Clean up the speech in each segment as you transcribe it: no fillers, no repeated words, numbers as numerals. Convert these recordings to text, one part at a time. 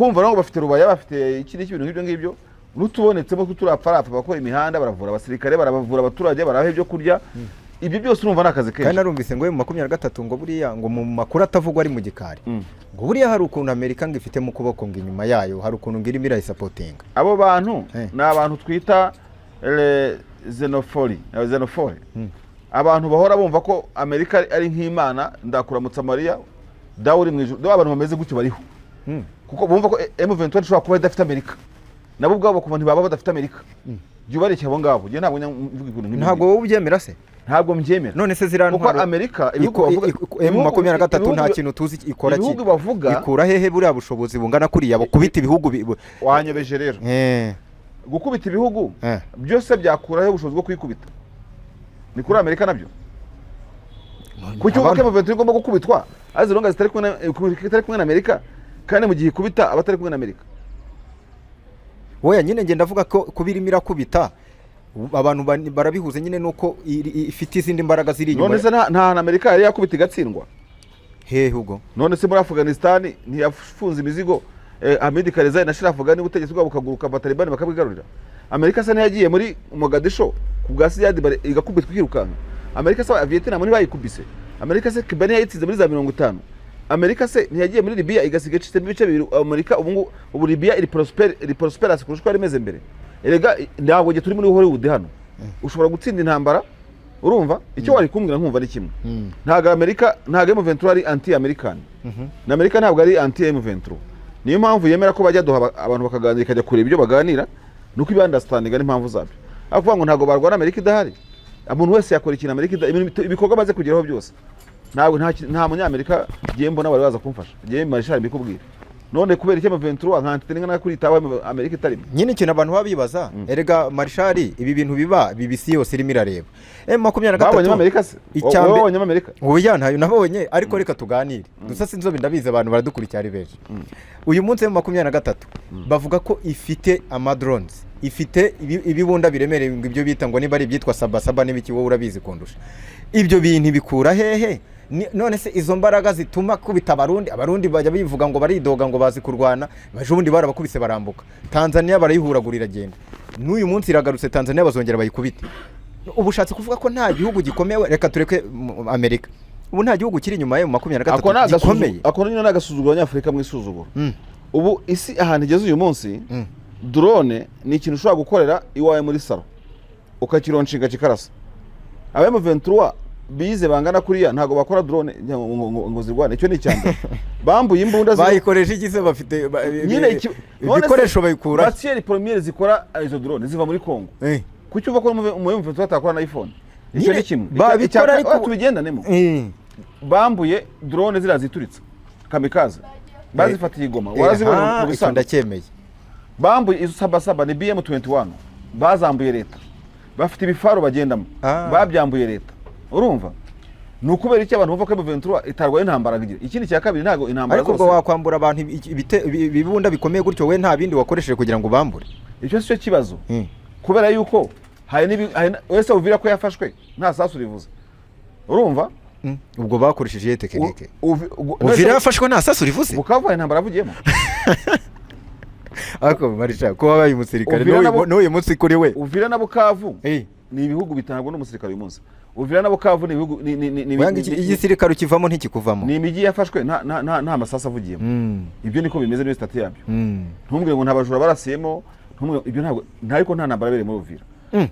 Kumva rero ngo bafite Rubaya, bafite iki n'iki, ibintu nk'ibyo ngibyo n'utubonetsemo tw'uturapfarapfa, bakora imihanda, baravura abasirikare, barabavura abaturage, barabaha ibyo kurya, ibyo byose urumva ni akazi Kandi kenshi. Narumvise ngo M23, ngo buriya ngo mu makuru atavugwa ari mu gikari, ngo buriya hari ukuntu Amerika ngo ifite mu kuboko, ngo inyuma yayo hari ukuntu ngo irimo irayisupportinga. Abo bantu ni abantu twita xénophobie, xénophobe, abantu bahora bumva ko Amerika ari nk'Imana, ndakuramutsa Mariya, dawe uri mu ijuru. Dore abantu bameze gutyo bariho, kuko bumva ko M23 ishobora kuba idafite Amerika, nabo ubwabo bakumva ntibaba badafite Amerika. Jya ubareke abo ngabo, njye ntabwo njya mvuga ibintu nk'ibyo. Ntabwo wowe ubyemera se? Ntabwo mbyemera. None se ziriya Kuko ntwaro Amerika, ibihugu bavuga, M23 nta kintu tuzi ikora ki? Ibihugu bavuga Ikura hehe buriya bushobozi bungana kuriya bukubita ibihugu Wanyobeje rero. Gukubita ibihugu byose byakuraho ubushobozi bwo kwikubita? Ni kuri Amerika nabyo. Kuki uvuga ko M23 igomba gukubitwa azi longa zitari kumwe na Amerika, kandi mu gihe ikubita abatari kumwe na Amerika? Oya nyine, ngenda ndavuga ko kuba irimo irakubita abantu barabihuza nyine nuko ifite izindi mbaraga ziri inyuma. None se nta hantu Amerika yari yakubita igatsindwa? Hehe ubwo? None se muri Afghanistan ntiyafunze imizigo, Hamid Karzai na Ashraf Ghani, ubutegetsi bwabo bukaguruka, Abatalibani bakabwigarurira? Amerika se ntiyagiye muri Mogadisho ku bwa Siad Barre igakubitwa ikirukanka? Amerika se Vietnam ntibayikubise? Amerika se Cuba ntiyayitsinze muri za 50? Amerika se ntiyagiye muri Libya igasiga icitsemo ibice bibiri? Amerika ubu ngubu, ubu Libya iri prosperous kurusha uko yari imeze mbere. Erega ntabwo njye turi muri Hollywood hano. Ushobora gutsinda intambara. Urumva icyo wari kumbwira nkumva ni kimwe. Ntabwo Amerika, ntabwo M23 ari anti American, na Amerika ntabwo ari anti M23. Niyo mpamvu yemera ko bajya duha abantu bakaganira, ikajya kureba ibyo baganira, nuko iba understanding n'impamvu zabyo. Ariko kuvuga ngo ntabwo barwana Amerika idahari, umuntu wese yakora ikintu Amerika idahari, ibikorwa amaze kugeraho byose, ntabwo nta Munyamerika ngiye mbona wari waza kumfasha. Ngiye Marshal mbikubwira. None kubera icyo M23 nka entité ingana kuri itawa Amerika itarimo? Nyine ikintu abantu baba bibaza, erega Marshal, ibi bintu biba BBC yose irimo irareba M23. Babonyemo Amerika se? Icya Wowe wabonyemo Amerika? Oya, ntayo nabonye, ariko reka tuganire dusase inzobe. Ndabizi abantu baradukurikira ari benshi. Uyu munsi M23 bavuga ko ifite amadrones, ifite ibibunda biremereye, ngo ibyo bita ngo niba ari ibyitwa sabasaba n'ibiki, wowe urabizi kundusha. Ibyo bintu bikura hehe? None se izo mbaraga zituma kubita Abarundi, Abarundi bajya bivuga ngo baridoga ngo bazi kurwana, baje ubundi barabakubise barambuka, Tanzania barayihuragura iragenda, n'uyu munsi iragarutse, Tanzania bazongera bayikubite. Ubu ushatse kuvuga ko nta gihugu gikomeye, reka tureke Amerika, ubu nta gihugu kiri inyuma ya makumyabiri na Ako ni gatatu gikomeye? Ako nyine ni agasuzuguro Abanyafurika mu isuzuguro. Ubu isi ahantu igeze uyu munsi, drone ni ikintu ushobora gukorera iwawe muri salon, ukakilaunchinga kikarasa. Aba M23 bize bangana kuriya ntabwo bakora drone ngo zirwane. Icyo ni icya mbere. Bambuye imbunda Bayikoresha iki se? Bafite nyine ibikoresho bayikura? Matière première zikora izo drone ziva muri Congo. Kuki uva ko mu M23 atakora na iPhone? Icyo Nyine ni kimwe. Babikora ariko Tubigendanemo. Bambuye drone ziriya zituritse kamikaze, bazifatiye i Goma, warazibonye mu Icyo bisanzwe. Ndacyemeye. Bambuye izo sabasaba ni BM21, bazambuye leta. Bafite ibifaru bagendamo, babyambuye leta. Urumva ni ukubera iki abantu bumva ko M23 itarwaye intambara ngo igire? Ikindi cya kabiri, ntabwo intambara Ariko ubwo zose wakwambura abantu ibibunda bikomeye gutyo, we nta bindi wakoresheje kugira ngo ubambure? Icyo si cyo kibazo, kubera yuko hari n'ibi hari wese Uvira ko yafashwe nta sasu rivuze, urumva? Ubwo bakoresheje iyihe technique? Uvira Uvira yafashwe nta sasu rivuze? Bukavu hari intambara yavugiyemo? Ariko Marisha, kuba wabaye umusirikare Uvira n'uyu munsi kuri we Uvira na Bukavu ni ibihugu bitabwa n'umusirikare uyu munsi. Uvira na Bukavu ni ibihugu ni Wanga igisirikare ukivamo ntikikuvamo. Ni imijyi yafashwe nta masasu avugiyemo. Ibyo niko bimeze, niyo statut yabyo. Ntumbwire ngo nta bajura barasiyemo, ntumbwire ibyo. Ntabwo nta, ariko nta ntambara yabereye muri Uvira.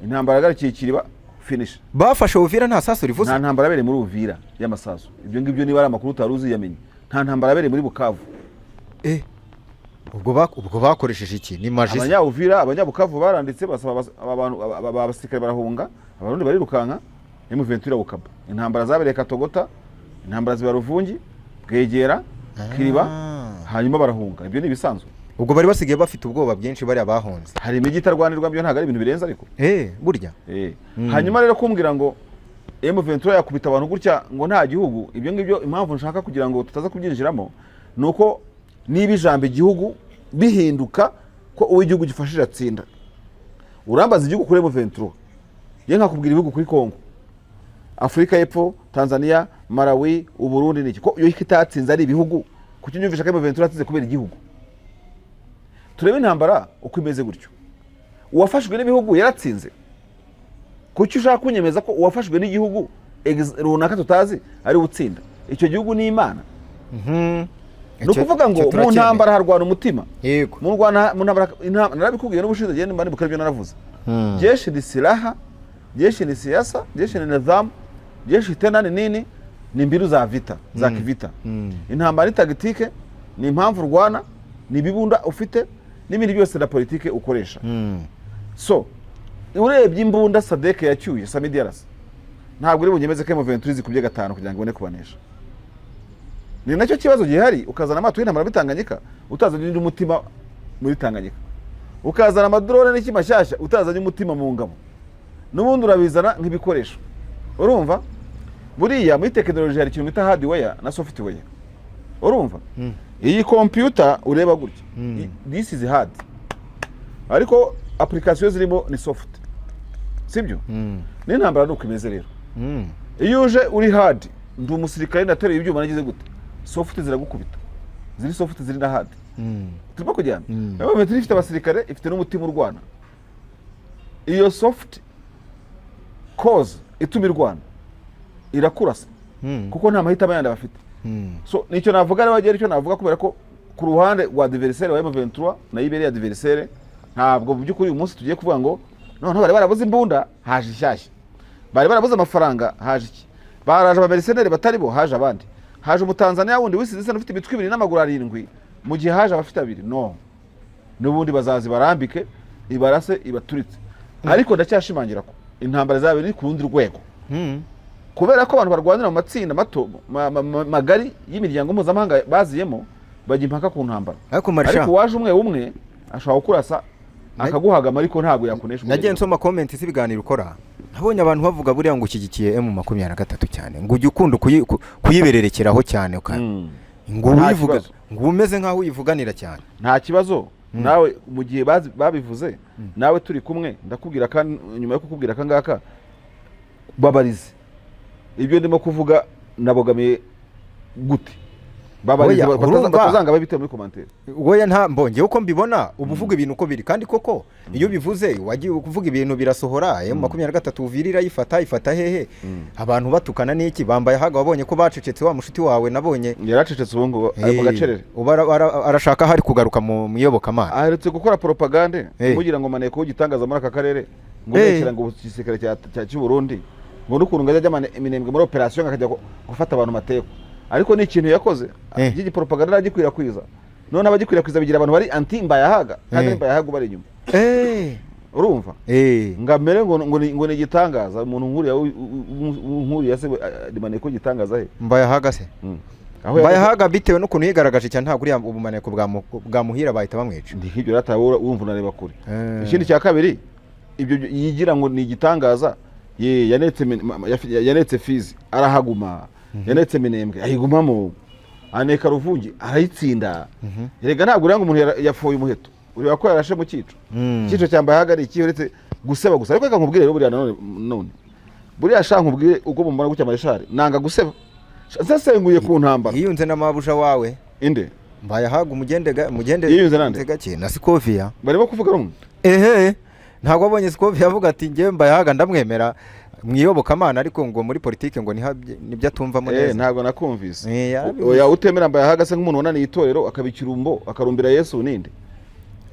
Intambara yagarikiye Kiriba, finish. Bafashe Uvira nta sasu rivuze? Nta ntambara yabereye muri Uvira y'amasasu. Ibyo ngibyo niba ari amakuru utari uzi, yamenye. Nta ntambara yabereye muri Bukavu. Ubwo bakoresheje iki? Ni magie se? Abanyauvira, Abanyabukavu baranditse basaba aba bantu abasirikare barahunga, Abarundi barirukanka, M23 Bukaba. Intambara zabereye Katogota, intambara ziba Ruvungi, Bwegera, Kiriba, hanyuma barahunga. Ibyo ni ibisanzwe. Ubwo bari basigaye bafite ubwoba bwinshi bariya bahunze. Hari imijyi itarwanirwa, byo ntabwo ari ibintu birenze ariko. Burya. Hanyuma rero kumbwira ngo M23 yakubita abantu gutya ngo nta gihugu, ibyo ngibyo impamvu nshaka kugira ngo tutaza kubyinjiramo ni uko niba ijambo igihugu bihinduka ko uwo igihugu gifashije atsinda, urambaza igihugu kuri M23, ye nkakubwira ibihugu kuri Congo, Afurika y'Epfo, Tanzania, Malawi, Uburundi, niki ko iyo itatsinze ari ibihugu? Kuki unyumvisha ko M23 yatsinze kubera igihugu? Turebe intambara uko imeze gutyo. Uwafashwe n'ibihugu yaratsinze. Kuki ushaka kunyemeza ko uwafashwe n'igihugu runaka tutazi ari we utsinda? Icyo gihugu ni Imana? Ni ukuvuga ngo Icyo mu turacyemera. ntambara harwana umutima. Mu Rwanda, mu ntambara, narabikubwiye n'ubushize, genda mba nibuka ibyo naravuze. Jeshi ni silaha, jeshi ni siasa, jeshi ni nidhamu, jeshi tena ni nini? Ni mbinu za vita, za kivita. Intambara ni tactique, ni impamvu urwana, ni ibibunda ufite n'ibindi byose na politike ukoresha. So urebye imbunda SADC yacyuye SAMIDRC, ntabwo uri bunyemeze ko M23 zikubye gatanu kugira ngo ibone kubanesha. Ni nacyo kibazo gihari. Ukazana amato y'intambara muri Tanganyika utazanye undi mutima muri Tanganyika, ukazana amadrone n'iki mashyashya utazanye umutima mu ngabo, n'ubundi urabizana nk'ibikoresho. Urumva, buriya muri tekinoloji hari ikintu bita hardware na software. Urumva, iyi computer ureba gutya, this is hard, ariko application zirimo ni soft, sibyo? N'intambara ni uko imeze rero. Iyo uje uri hard, ndi umusirikare, nateruye ibyuma, nagize gute, soft ziragukubita, ziri soft, ziri na hard. Turimo kujyana. Nayo M23 ifite abasirikare, ifite n'umutima urwana. Iyo soft cause ituma irwana, irakurasa, kuko nta mahitamo yandi bafite. So nicyo navuga rero, bagera icyo navuga, kubera ko ku ruhande rwa adversaire wa M23 na ibereye adversaire, ntabwo mu by'ukuri uyu munsi tugiye kuvuga ngo noneho bari barabuze imbunda haje ishyashya, bari barabuze amafaranga haje iki, baraje abamercenaires batari bo, haje abandi, haje Umutanzaniya wundi wisize isa ufite imitwe ibiri n'amaguru arindwi mu gihe haje abafite abiri. No n'ubundi bazaza barambike, ibarase, ibaturitse. Ariko ndacyashimangira ko intambara zaba iri ku rundi rwego, kubera ko abantu barwanira mu matsinda mato magari y'imiryango mpuzamahanga baziyemo, bajya impaka ku ntambara. Ariko Marisha, Ariko uwaje umwe umwe ashobora kukurasa akaguhagama, ariko ntabwo yakunesha. Nagiye nsoma comment z'ibiganiro ukora, nabonye abantu bavuga buriya ngo ushyigikiye M23 cyane, ngo ujye ukunda kuyibererekeraho cyane, ngo Nta uyivuga kibazo. ngo umeze nk'aho uyivuganira cyane. Nta kibazo. Nawe mu gihe babivuze, nawe turi kumwe, ndakubwira, kandi nyuma yo kukubwira aka ngaka, babarize ibyo ndimo kuvuga nabogamiye gute, babarize. Oya, urumva. Batazanga babite muri commentaire. Wowe nta mbonye uko mbibona, uba uvuga ibintu uko biri, kandi koko iyo bivuze wagiye kuvuga ibintu birasohora. M23 Uvira irayifata, ifata hehe, abantu batukana n'iki, bambaye ahaga, wabonye ko bacecetse. Wa mushuti wawe nabonye Yaracecetse, ubu ngubu ari mu gacerere. Ubu arashaka hari kugaruka mu iyobokamana. Aherutse gukora propagande mugira ngo maneko w'igitangaza muri aka karere, ngo beshyira ngo igisirikare cy'u Burundi, ngo n'ukuntu ngo ajya ajya Iminembwe muri operation, akajya gufata abantu mateko, ariko ni ikintu yakoze by'igipropaganda, aragikwirakwiza. None abagikwirakwiza bigira abantu bari anti Mbayahaga, kandi Mbayahaga ubari inyuma. Urumva, ngo amere ngo ni igitangaza, umuntu nkuriya nkuriya se ni maneko w'igitangaza he? Mbayahaga se? Aho yakoze- Mbayahaga bitewe n'ukuntu yigaragaje cyane, ntabwo uriya ubumaneko bwamuhira bahita bamwica. Ndi nk'ibyo rata, wowe urumva unareba kure. Ikindi cya kabiri, ibyo yigira ngo ni igitangaza, ye yanetse yanetse Fizi arahaguma, yanetse Minembwe ayigumamo, aneka Ruvungi arayitsinda. Erega ntabwo uranga umuntu yafoye umuheto, ureba ko yarashe mu cyico. Icyico cya Mbayahaga ni iki uretse guseba gusa? Ariko reka nkubwire rero, buriya nanone none buriya sha nkubwire, ubwo mumubona gutya marishari, nanga guseba. Nsesenguye ku ntambara. Yiyunze na mabuja wawe. Inde? Mbayahaga umugende mugende Yiyunze nande? gake na Sikovia. Barimo kuvuga rumwe. Ehe, ntabwo wabonye Sikovia avuga ati: "Njyewe Mbayahaga ndamwemera mu iyobokamana, ariko ngo muri politike ngo nibyo atumvamo neza"? Ntabwo nakumvise. Yarabivuze. Oya, utemera Mbayahaga se nk'umuntu wananiye itorero akaba ikirumbo akarumbira Yesu ninde?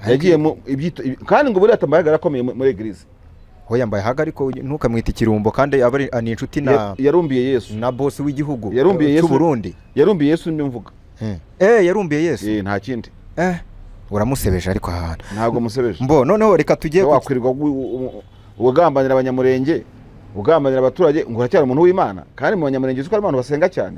Yagiye mu ibyito kandi ngo buriya Mbayahaga yarakomeye muri église. Oya, Mbayahaga ariko ntukamwite ikirumbo, kandi aba ari ni inshuti na Yarumbiye Yesu. na boss w'igihugu Yarumbiye cy'u Yesu. Burundi. Yarumbiye Yesu nibyo mvuga. Yarumbiye Yesu. Nta kindi. Uramusebeje ariko ahantu. Ntabwo musebeje. Mbo noneho reka tujye Wakwirirwa ugambanira Abanyamurenge, ugambanira abaturage, ngo uracyari umuntu w'Imana, kandi mu Banyamurenge uzi ko ari abantu basenga cyane.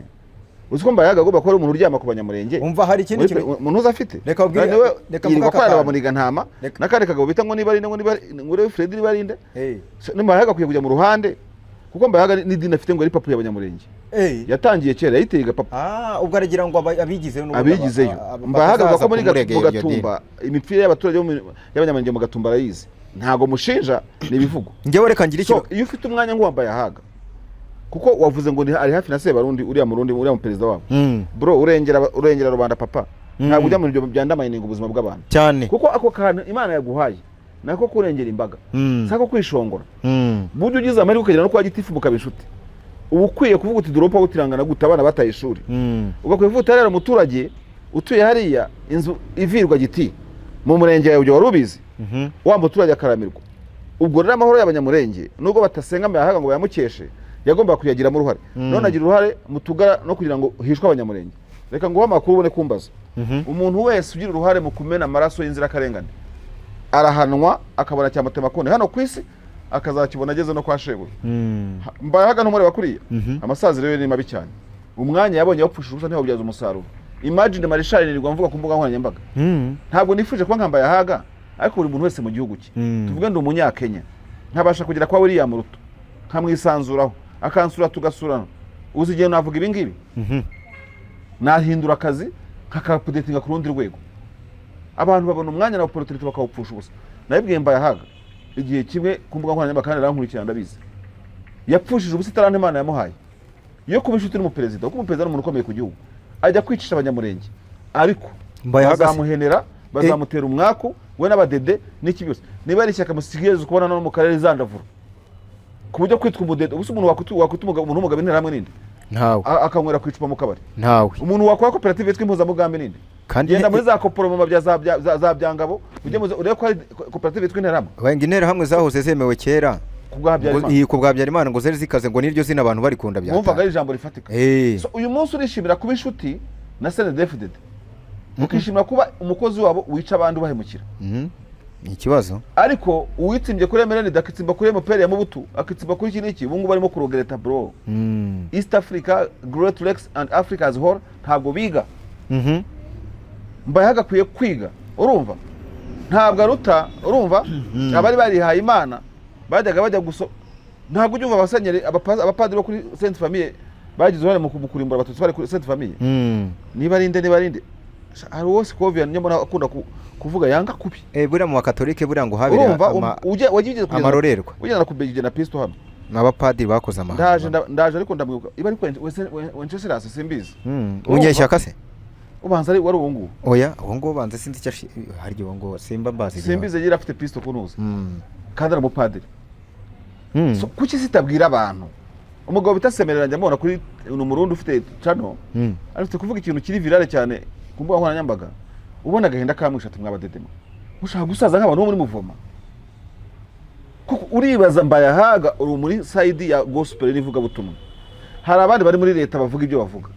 Uzi ko Mbayahaga agomba kuba ari umuntu uryama ku Banyamurenge? Umva, hari ikindi Muri kintu. Umuntu uzi afite Reka ubwire- Nawe reka yirirwa mvuge aka akorana kantu. bamuniga ntama n'akandi kagabo bita ngo niba ari ngo niba ngo urebe Fred niba ari nde. Mbayahaga akwiye kujya mu ruhande, kuko Mbayahaga n'idini afite ngo ari papu y'Abanyamurenge. Yatangiye kera, yayiteye igapapa. Ah, ubwo aragira ngo abigizeyo n'ubundi Abigizeyo. Mbayahaga avuga ko muri batazaza mu kumuregera iryo dini. Gatumba imipira y'abaturage y'Abanyamurenge mu Gatumba arayizi. Ntabwo mushinja, ni ibivugo. Njyewe reka ngire So ikintu. iyo ufite umwanya nk'uwa Mbayahaga, kuko wavuze ngo ari hafi na Sebarundi, uriya Murundi, uriya mu perezida wabo, bro, urengera rubanda papa. Ntabwo ujya mu bintu byandamayininga ubuzima bw'abantu, cyane. Kuko ako kantu Imana yaguhaye nako kurengera imbaga, si ako kwishongora. Burya ugize amahirwe ukagera no kwa gitifu mukaba inshuti, uba ukwiye kuvuga uti drop out irangana gute, abana bataye ishuri. Ugakwiye kuvuga uti hariya umuturage utuye hariya, inzu ivirwa giti mu murenge wawe, ibyo wari ubizi? Wa muturage akaramirwa. Ubwo rero amahoro y'Abanyamurenge, nubwo batasenga Mbayahaga ngo bayamukeshe, yagombaga kuyagiramo uruhare. None agira uruhare mu tugara no kugira ngo hishwe Abanyamurenge. Reka nguhe amakuru ubone kumbaza. Umuntu wese ugira uruhare mu kumena amaraso y'inzirakarengane arahanwa, akabona cyamatemakonde hano ku isi, akazakibona ageze no kwa shebuja. Mbayahaga ntumureba kuriya. Amasaziro ye ni mabi cyane. Umwanya yabonye yawupfushije ubusa, ntiyawubyaza umusaruro. Imagine Marishali nirirwa mvuga ku mbuga nkoranyambaga. Ntabwo nifuje kuba nka Mbayahaga, ariko buri muntu wese mu gihugu cye, tuvuge ndi Umunyakenya, nkabasha kugera kwa William Ruto, nkamwisanzuraho, akansura, tugasurana, uzi igihe navuga ibi ngibi? Nahindura akazi nkakapudetinga ku rundi rwego. Abantu babona umwanya na opportunity bakawupfusha ubusa. Nabibwiye Mbayahaga igihe kimwe ku mbuga nkoranyambaga, kandi arankurikirana, ndabizi. Yapfushije ubusa italanto Imana yamuhaye yo kuba inshuti n'umuperezida, kuko umuperezida ni umuntu ukomeye ku gihugu. Ajya kwicisha Abanyamurenge, ariko Mbayahaga se- bazamuhenera, bazamutera umwaku we n'abadede n'iki byose. Niba ari ishyaka musigaye kubona no mu karere zandavura, ku buryo kwitwa umudede ubusa, umuntu wakwita umuntu w'umugabo Interahamwe ninde? Ntawe. Akanywera ku icupa mu kabari. Ntawe. Umuntu wakora koperative yitwa Impuzamugambi ninde? Kandi genda muri za koporoma bya za Byangabo, ujye urebe ko hari koperative yitwa Interahamwe. Wenda Interahamwe zahoze zemewe kera. Ku bwa Habyarimana. Iyi ku bwa Habyarimana ngo zari zikaze, ngo niryo zina abantu barikunda. Mwumvaga Byatanga. ari ijambo rifatika. So, uyu munsi urishimira kuba inshuti na CNDD-FDD, ukishimira kuba umukozi wabo wica abandi ubahemukira. Ni ikibazo. Ariko uwitsimbye kuri MRND, akitsimba kuri MPR ya Mobutu, akitsimba kuri iki n'iki, ubu ngubu barimo kurogereta, bro. East Africa, Great Lakes and Africa as whole ntabwo biga. Mbaye hagakwiye kwiga. Urumva ntabwo aruta, urumva abari barihaye Imana bajyaga bajya guso, ntabwo ujya umva abasenyeri, abapadiri bo kuri Sainte Famille bagize uruhare mu kurimbura Abatutsi bari kuri Sainte Famille. Niba ari nde, niba ari nde, hari uwo Sikoviya njya mbona akunda kuvuga yanga kubi. Buriya mu Bakatolike buriya ngo habereye Urumva ujya wagiye kugeza amarorerwa. Ugenda ku na pisto hano. Ni abapadiri bakoze amahano. Ndaje ndaje, ariko ndamwibuka, iba ariko Wenceslas, simbizi. Umunyeshyaka se? Ubanza ari wari uwo nguwo. Oya, uwo nguwo banza sinzi icyo harya uwo nguwo simba mbazi. Simbizi, yari afite pisto kunuza kandi ari umupadiri. So, kuki sitabwira abantu? Umugabo bita Semerera njya mubona kuri, ni Umurundi ufite channel, afite kuvuga ikintu kiri virale cyane ku mbuga nkoranyambaga, ubona agahinda kamwishe, ati mwabadedema mushaka gusaza nk'abantu bo muri muvoma. Kuko uribaza, Mbayahaga, uri muri side ya gospel n'ivugabutumwa, hari abandi bari muri leta bavuga ibyo bavuga.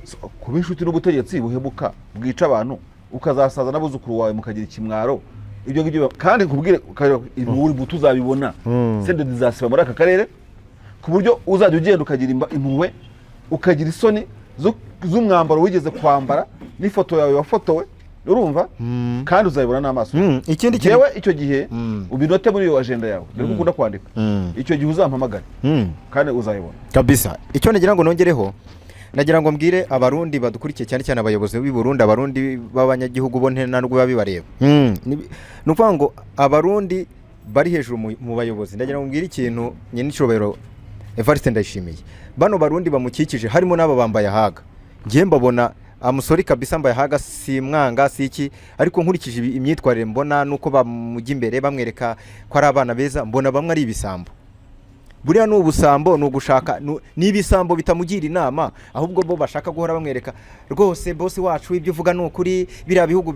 So, kuba inshuti n'ubutegetsi buhemuka bwica abantu, ukazasaza n'abuzukuru wawe mukagira ikimwaro, ibyo ngibyo kandi nkubwire uri butu uzabibona. CNDD izasiba muri aka karere, ku buryo uzajya ugenda ukagira impuhwe, ukagira isoni z'umwambaro wigeze kwambara n'ifoto yawe wafotowe, urumva? Kandi uzabibona n'amaso. Ikindi kintu Jewe icyo gihe ubinote muri iyo agenda yawe, dore ko ukunda kwandika. Icyo gihe uzampamagare kandi uzayibona. Kabisa. Icyo nagira ngo nongereho, nagira ngo mbwire Abarundi badukurikiye, cyane cyane abayobozi b'i Burundi. Abarundi b'abanyagihugu bo nta nubwo biba bibareba. Ni ukuvuga ngo Abarundi bari hejuru mu bayobozi, ndagira ngo mbwire ikintu nyenicubahiro Evariste Ndayishimiye. Bano Barundi bamukikije, harimo n'aba bambaye ahaga, ngiye mbabona amusori kabisa. Mbaye ahaga si mwanga si iki, ariko nkurikije imyitwarire mbona nuko bamujya imbere bamwereka ko ari abana beza, mbona bamwe ari ibisambo. Buriya ni ubusambo, ni ugushaka ni ibisambo bitamugira inama, ahubwo bo bashaka guhora bamwereka rwose: "Boss wacu, ibyo uvuga ni ukuri, biriya bihugu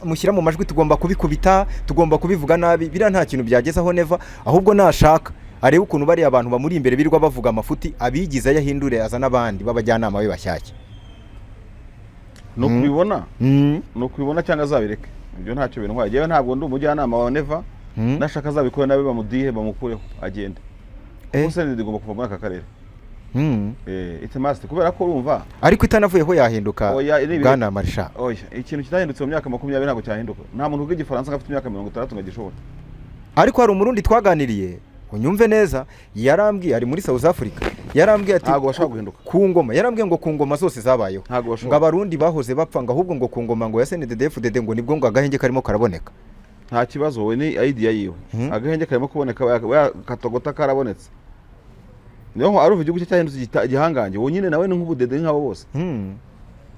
mushyira mu majwi tugomba kubikubita, tugomba kubivuga nabi." Biriya nta kintu byagezaho Neva. Ahubwo nashaka arebe ukuntu bariya abantu bamuri imbere birirwa bavuga amafuti abigize, ayahindure, azana abandi b'abajyanama be bashyashya. Ni ukubibona, ni ukubibona cyangwa azabireke, ibyo ntacyo bintwaye. Njyewe ntabwo ndi umujyanama wa Neva. Nashaka azabikore nawe, bamudihe, bamukureho agende. Kuko CNDD igomba kuva muri aka karere. It's a must, kubera ko urumva Ariko itanavuyeho yahinduka. Oya, ni Bwana Marisha. Oya, ikintu kitahindutse mu myaka 20 ntabwo cyahinduka. Nta muntu uvuga Igifaransa ngo afite imyaka 60 ngo agishobore. Ariko hari Umurundi twaganiriye, unyumve neza, yarambwiye, ari muri South Africa, yarambwiye ati Ntabwo bashobora guhinduka. Ku ngoma, yarambwiye ngo ku ngoma zose zabayeho Ntabwo ngo bashobora. Abarundi bahoze bapfa, ngo ahubwo ngo ku ngoma ngo ya CNDD-FDD ngo nibwo ngo agahenge karimo karaboneka. Nta kibazo, we ni idea yiwe. Agahenge karimo kuboneka, katogota karabonetse, niyo arumva igihugu cye cyahindutse igihangange. Uwo nyine nawe ni nk'ubudede nk'abo bose.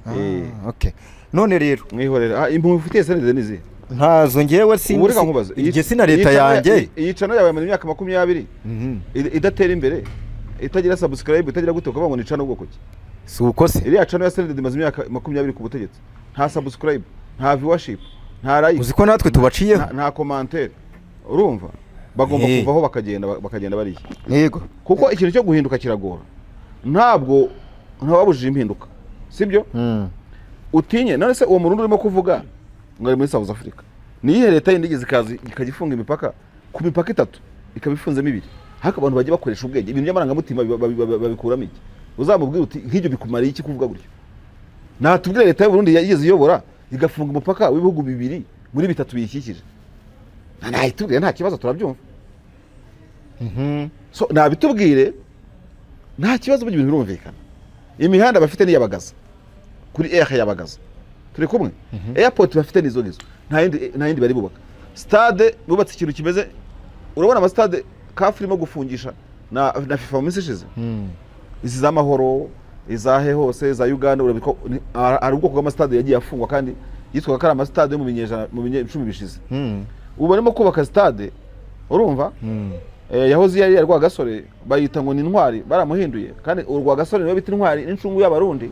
Ah, Eh. okay. None rero Mwihorere. Ah, impuhwe ufitiye CNDD ni izihe? Ntazo ngewe. Ubu reka nkubaze. Njye sina leta yanjye. Iyi channel yawe yamaze imyaka 20 idatera imbere, itagira subscribe, itagira gute, ukavuga ngo ni channel ubwoko ki? Si uko se? Iriya channel ya CNDD imaze imyaka 20 ku butegetsi, nta subscribe, nta viewership, nta like. Uzi ko natwe tubaciyeho? Nta commentaire. Urumva bagomba kuvaho bakagenda bariya. Kuko ikintu cyo guhinduka kiragora. Ntabwo ntawabujije impinduka, sibyo? Utinye. None se uwo Murundi urimo kuvuga ngo ari muri South Africa, ni iyihe leta yindi igeze ikaza ikajya ifunga imipaka, ku mipaka itatu ikaba ifunzemo ibiri? Ariko abantu bajya bakoresha ubwenge. Ibintu by'amarangamutima babikuramo iki? Uzamubwira uti nk'ibyo bikumariye iki kuvuga gutyo? Natubwire leta y'u Burundi yigeze iyobora igafunga umupaka w'ibihugu bibiri muri bitatu biyikikije. Nayitubwire, nta kibazo, turabyumva. So nabitubwire, nta kibazo, burya ibintu birumvikana. Imihanda bafite ni iy'Abagaza kuri R y'Abagaza, turi kumwe. Airport bafite nizo ngizo, nta yindi bari bubaka. Stade bubatse ikintu kimeze, urabona amasitade CAF irimo gufungisha na FIFA mu minsi ishize, izi z'amahoro, izahe hose za Uganda. Urabona ko hari ubwoko bw'amasitade yagiye afungwa kandi yitwaga ko ari amasitade yo mu binyejana, mu binyecumi bishize. Ubu barimo kubaka stade, urumva, yahoze yari iya Rwagasore, bayita ngo ni Intwari, baramuhinduye. Kandi Rwagasore niwe bita Intwari n'incungu y'Abarundi.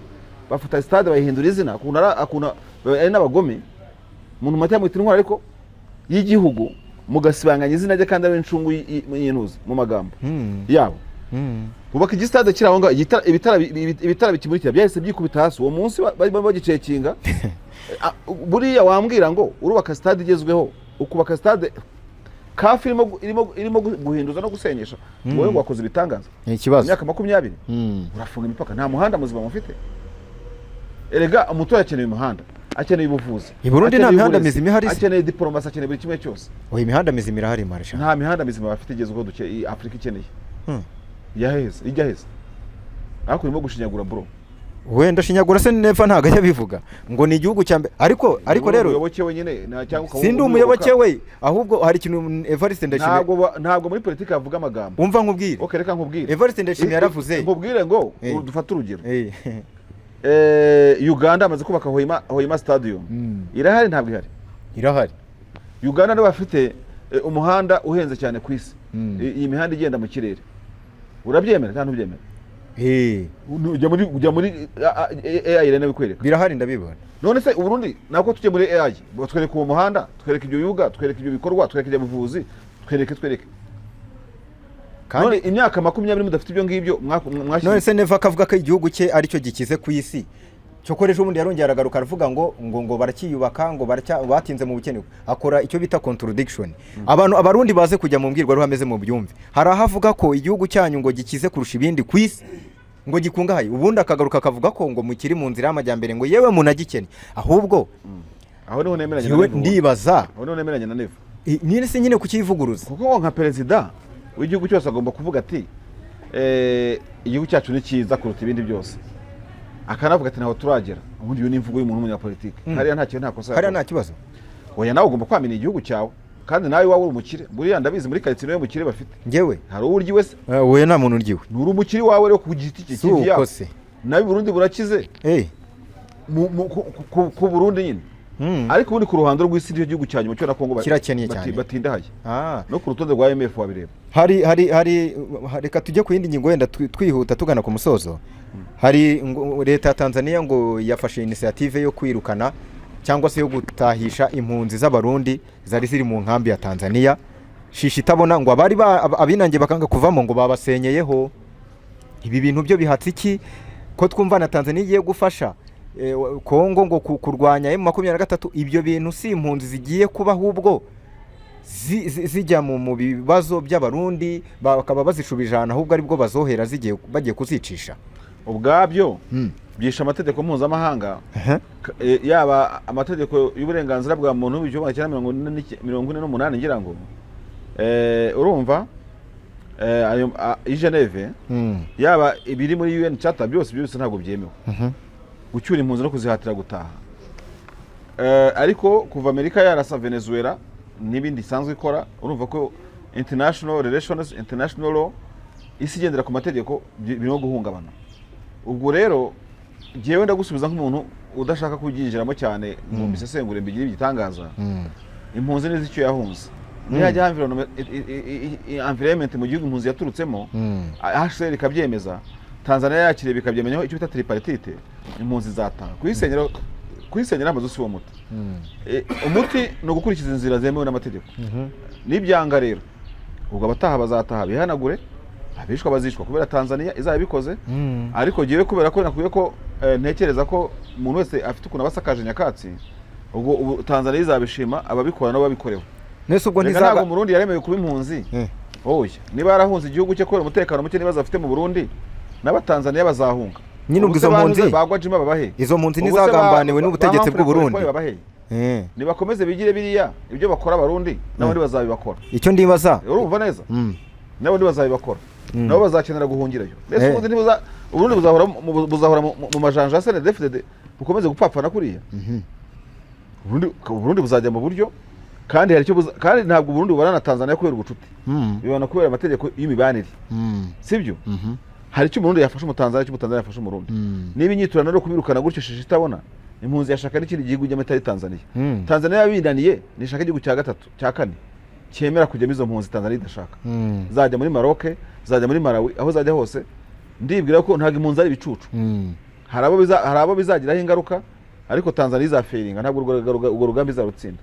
Bafata stade bayihindura izina, ukuntu ari ukuntu ari n'abagome. Umuntu mata yamwita Intwari ariko y'igihugu, mugasibanganya izina rye kandi ari incungu y'intuza mu magambo yabo. Bubaka igisitade kiri aho ngaho, ibitara bikimurikira byahise byikubita hasi uwo munsi barimo bagicekinga. Ah, buriya wambwira ngo urubaka stade igezweho, ukubaka stade CAF irimo guhinduza no gusenyesha, wowe ngo wakoze ibitangaza? Ni ikibazo. Imyaka 20 urafunga imipaka, nta muhanda muzima mufite. Erega umuturage akeneye umuhanda, akeneye ubuvuzi, I Burundi nta akeneye mihanda uburezi, mizima ihari se? akeneye diporomasi, akeneye buri kimwe cyose. Oya, imihanda mizima irahari, marisha. Nta mihanda mizima bafite igezweho duke iyi Afurika ikeneye. Yaheze ijya heza, ariko urimo gushinyagura, bro. Wenda shinyagura se, Neva ntabwo ajya abivuga ngo ni igihugu cya mbere, ariko Uri rero umuyoboke wenyine cyangwa ukaba sindi umuyoboka. Umuyoboke we, ahubwo hari ikintu Evariste Ndayishimiye Ntabwo muri politiki havuga amagambo. Umva nkubwire. Okay, reka nkubwire. Evariste Ndayishimiye yaravuze. Nkubwire ngo dufate urugero. Uganda amaze kubaka Hoima Stadium. Irahari, ntabwo ihari? Irahari. Uganda nibo bafite umuhanda uhenze cyane ku isi. Iyi mihanda igenda mu kirere, urabyemera cyangwa ntubyemera? Ujya muri AI rero bikwereka. Birahari, ndabibona. None se Uburundi nako tujye muri AI, twereke uwo muhanda, twereke ibyo bibuga, twereke ibyo bikorwa, twereke ibyo buvuzi, twereke. Kandi None imyaka 20 mudafite ibyo ngibyo mwashyize. None se Neva akavuga ko igihugu cye aricyo gikize ku isi, cyokora ejo bundi yarongera aragaruka aravuga ngo baracyiyubaka, ngo baracya batinze mu bukene, akora icyo bita contradiction. Abantu Abarundi baze kujya mu mbwirwaruhame ze mu byumve. Hari aho avuga ko igihugu cyanyu ngo gikize kurusha ibindi ku isi, ngo gikungahaye, ubundi akagaruka akavuga ko ngo mukiri mu nzira y'amajyambere, ngo yewe munagikene ahubwo. Aho niho nemeranya na Yewe Neva. ndibaza. Aho niho nemeranya na Neva. Nyine se nyine kukivuguruza? Kuko nka perezida w'igihugu cyose agomba kuvuga ati igihugu cyacu ni cyiza kuruta ibindi byose, akanavuga ati ntaho turagera. Ubundi iyo ni imvugo y'umuntu w'umunyapolitike. Hariya nta kintu, nta kosa Hariya yakoze. nta kibazo. Oya, nawe ugomba kwamina igihugu cyawe, kandi nawe iwawe uri umukire. Buriya ndabizi muri karitsiye niwe mukire bafite. Njyewe? Hari uwo urya iwe se? Oya, nta muntu uryiwe. Nturi umukire iwawe rero ku giti cye Si uko se? Nawe Burundi burakize ku Burundi nyine. Ariko ubundi ku ruhando rw'isi nicyo gihugu cya nyuma cyo na Kongo Kirakennye cyane. batindahaye. No ku rutonde rwa IMF wabireba. Hari reka tujye ku yindi ngingo wenda twihuta tugana ku musozo. Hari ngo leta ya Tanzania ngo yafashe initiative yo kwirukana cyangwa se yo gutahisha impunzi z'Abarundi zari ziri mu nkambi ya Tanzania shishi itabona, ngo abari abinangiye bakanga kuvamo ngo babasenyeyeho. Ibi bintu byo bihatse iki, ko twumva na Tanzania igiye gufasha Kongo ngo kurwanya M23? Ibyo bintu si impunzi zigiye kuba ahubwo zijya mu bibazo by'Abarundi, bakaba bazishubije ahantu ahubwo aribwo bazohera zigiye bagiye kuzicisha? Ubwabyo byishe amategeko mpuzamahanga, yaba amategeko y'uburenganzira bwa muntu w'1948, ngira ngo urumva, ayo i Geneve, yaba ibiri muri UN Charter, byose ntabwo byemewe gucyura impunzi no kuzihatira gutaha. Ariko kuva Amerika yarasa Venezuela n'ibindi isanzwe ikora, urumva ko international relations, international law, isi igendera ku mategeko, birimo guhungabana. Ubwo rero jyewe ndagusubiza nk'umuntu Udashaka kubyinjiramo cyane ngo mbisesengure, mbigire igitangaza, impunzi nizi icyo yahunze. Nihajya environment mu gihugu impunzi yaturutsemo, HCR ikabyemeza, Tanzania yakiriye bikabyemenyaho, icyo bita tripartite, impunzi zataha. Kuyisenyera amazu si wo muti. Umuti ni ugukurikiza inzira zemewe n'amategeko. Nibyanga rero, ubwo abataha bazataha bihanagure, abishwa bazicwa kubera Tanzania izaba ibikoze. Ariko jyewe, kubera ko nakwiye ko ntekereza ko umuntu wese afite ukuntu aba asakaje nyakatsi, ubwo ubu Tanzania izabishima, ababikora nabo babikorewe. Nese ubwo Reka, ntizaba ntabwo Umurundi yaremewe kuba impunzi. Oya, niba yarahunze igihugu cye kubera umutekano muke n'ibibazo afite mu Burundi, n'Abatanzaniya bazahunga. Nyine ubwo Ubu se izo banuze mpunzi bagwa Jima babahe? Izo mpunzi Ubu se ntizagambaniwe n'ubutegetsi ba bw'u Humphrey Burundi? Polepole babahe? Nibakomeze bigire biriya ibyo bakora Abarundi, n'abandi bazabibakora. Icyo ndibaza Urumva neza? N'abandi bazabibakora, nabo bazakenera guhungirayo. Mbese ubundi Uburundi buzahora mu majanja ya CNDD-FDD, bukomeze gupfapfana kuriya? Uburundi buzajya mu buryo, kandi hari icyo kandi ntabwo Uburundi bubana na Tanzania kubera ubucuti, bibana kubera amategeko y'imibanire. Sibyo? Hari icyo Umurundi yafasha Umutanzania, icyo Umutanzania yafasha Umurundi. Niba inyiturano ari ukubirukana gutyo shishi itabona, impunzi yashaka n'ikindi gihugu ijyamo itari Tanzania. Tanzania yabinaniye, nishaka igihugu cya gatatu, cya kane cyemera kujyamo izo mpunzi Tanzania idashaka. Zajya muri Maroc, zajya muri Malawi, aho zajya hose. Ndibwira ko ntabwo impunzi ari ibicucu. Hari abo bizagiraho ingaruka, ariko Tanzania izafailinga. Ntabwo urwo rugamba izarutsinda.